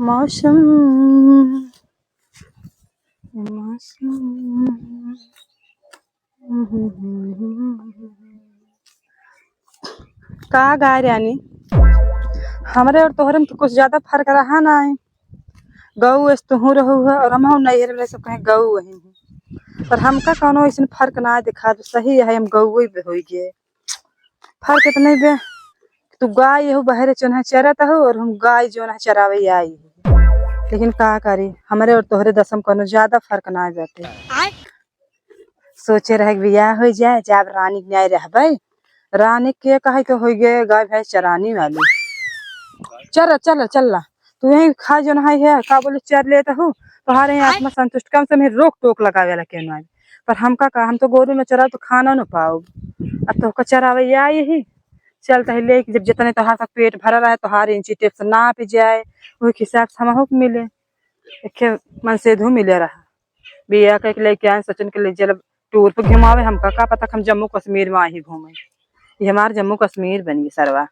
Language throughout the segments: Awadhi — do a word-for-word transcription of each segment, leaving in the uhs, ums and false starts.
मौसम, मौसम। का गाय रानी, हमरे और तोहरे में तो कुछ ज्यादा फर्क रहा ना है। गऊ ऐस तुहूँ रहू है और हमहू नैहर में सब कहें गऊ वही है, पर हमका कौनो ऐसन फर्क ना दिखा, तो सही है हम गऊ ही होई गए। फर्क इतने बे, तू गाय हो बहरे चोन्हा चरत हो और हम गाय जोन है चरावे आई है। लेकिन का करी, हमरे और तोहरे दसम कौनो ज्यादा फर्क ना बाटे। सोचे रहे कि बियाह हो जाए, जब रानी के न्याय रहबे। रानी के कहे के हो गए गाय भैंस चरानी वाली। चल, चल, चल ला। तू यहीं खा जोन है, है, का बोले, चर लेत हो। तोहारे यहाँ आत्मा संतुष्ट, कम से कम रोक टोक लगावे वाला केहू ना आवे। पर हमका का, हम तो गोरू न चराव तो खाना न पाओ। अब तोहका चरावे आई ही। चल तही ले, जब जितने तोहार तक पेट भरा रहे, तोहार इंची टेप से नाप जाए, वही हिसाब से हमहू के मिले। एके मन से धू मिले रहा। बिया कह के लेके आए, सचिन के ले चल टूर पे घुमावे। हमका का पता कि हम जम्मू कश्मीर में आई घूमे। ये हमार जम्मू कश्मीर बनी सरवा।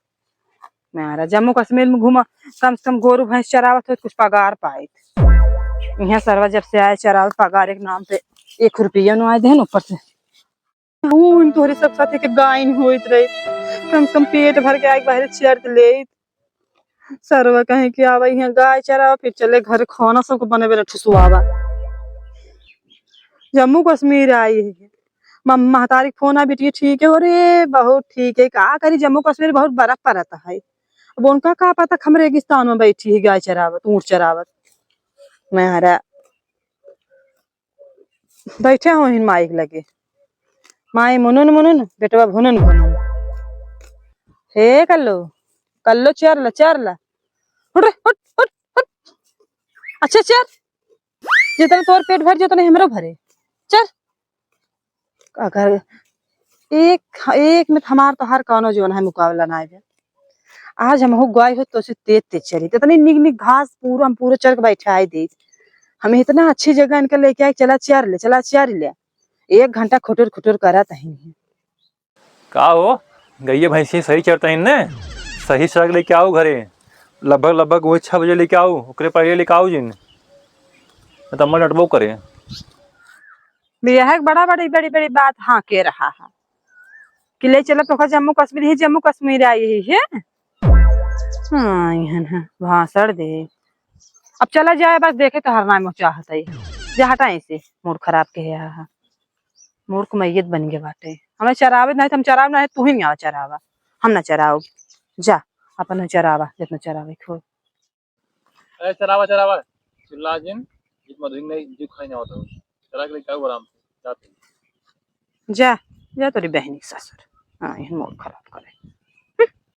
म्हारा जम्मू कश्मीर में घूमा, कम से कम गोरू भैंस चरावत होत, कुछ पगार पाइत। यहाँ सरवा जब से आए चरावत, पगार एक नाम पे एक रुपया न आए देन ऊपर से। हूँ, इन तोहरे सब साथे के गाइन होइत रही, कम से कम पेट भर के आए बाहर चर लेइत। सरवा कहे कि आवा यहाँ गाय चरावा, फिर चले घर खाना सबको बने बने ठुसवावा। जम्मू कश्मीर आई है। मम-, महतारी के फोन आ, "बिटिया ठीक है?" "अरे बहुत ठीक है।" "का करी, जम्मू कश्मीर बहुत बर्फ पड़ता है।" अब उनका का पता कि हम रेगिस्तान में बैठी है गाय चरावत, ऊँट चरावत। म्हारा बैठे हो हिन माइक लगे, माई मुनुन मुनुन, बेटवा भुनुन भुनुन। हे कल्लो, कल्लो चर ला, चर ला। उठ रे, उठ, उठ, उठ। अच्छा चर, जितना तोर पेट भर, जितना हमरो भरे। चल। अगर एक, एक में हमार तोहार कौनो जोन है मुकाबला ना है। आज हम हो गाय हो तो से तेज तेज चरी। इतनी निक निक घास पूरा हम पूरा चर के बैठाई दे। हम इतना अच्छी जगह इनके लेके आए, चला चर ले, चला चर ले। एक घंटा खुटुर खुटुर करत ही। का हो, गइया भैंसी सही चरत हीं ने? सही चरा के लेके आओ घरे, लगभग लगभग वही छह बजे लेके आओ, ओकरे पहले लेके आओ जिन, नहीं तो अम्मा डटबो करे। बियाह के बड़ा बड़ी बड़ी बड़ी बात हाँ के रहा है कि ले चला तोहका जम्मू कश्मीर, ही जम्मू कश्मीर आई ही है। हाँ, इहन है, भाषण दे। अब चला जाए, बस देखे तोहर नाम चाहत है। जा हटा ऐसे, मूड खराब के है। मूर्ख मैयत बन गए बाटे। हमें चरावे नहीं तो हम चराव नहीं, तू ही नहीं आवा चरावा, हम ना चराव। जा, अपन चरावा, जितना चरावे खो। अरे चरावा, चरावा, चिल्ला जिन, जित मधुइन नहीं, जित खाई ना होता हो। चरा के लेके आओ आराम से, जा तू। जा, जा तोरी बहनी के ससुर। हाँ, यह मूड खराब करे।